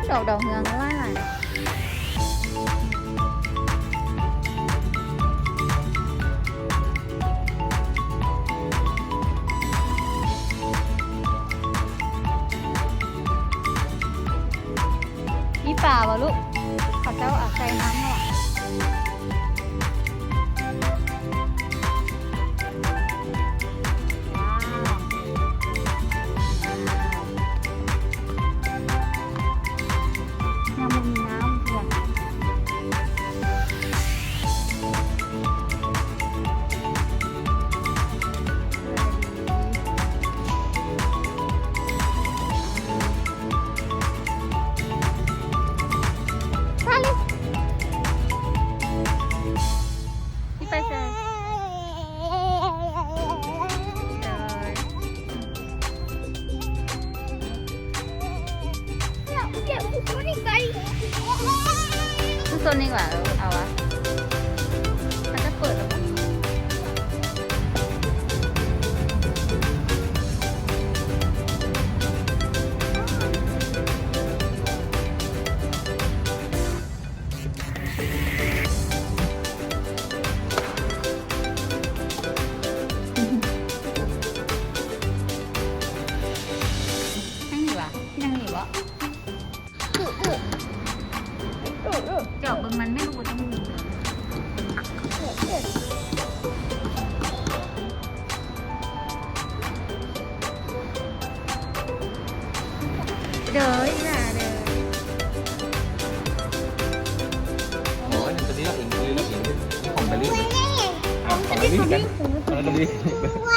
ດອກດາວເຮືອງຫຼາຍໆ. ມີປາບໍ່ລູກ? ເຂົາເຈົ້າເອົາໃສ່ນ້ຳແລ້ວຫວາ? ວ້າວ ຍັງບໍ່ມີນ້ຳເທື່ອ. ຊາລີ ຊິໄປໃສ? ເອີຍ ໂຊນິກຫວາ? ເອີ ເອົາຫວາ? ເຂົາຈະເປີດແລ້ວບໍ່? ທາງນີ້ຫວາ? ທີ່ນັ່ງນີ້ບໍ? ຈອບເບິ່ງມັນແມ່ນບໍ່? ເດີ ອີ່ຫຼ້າເດີ. ໂອ້ຍ ຕົວນີ້ລະເຫັນ ຕົວນີ້ລະເຫັນ ຂອງໄປລີ້ ຂອງໄປລີ້ ຂອງໄປລີ້.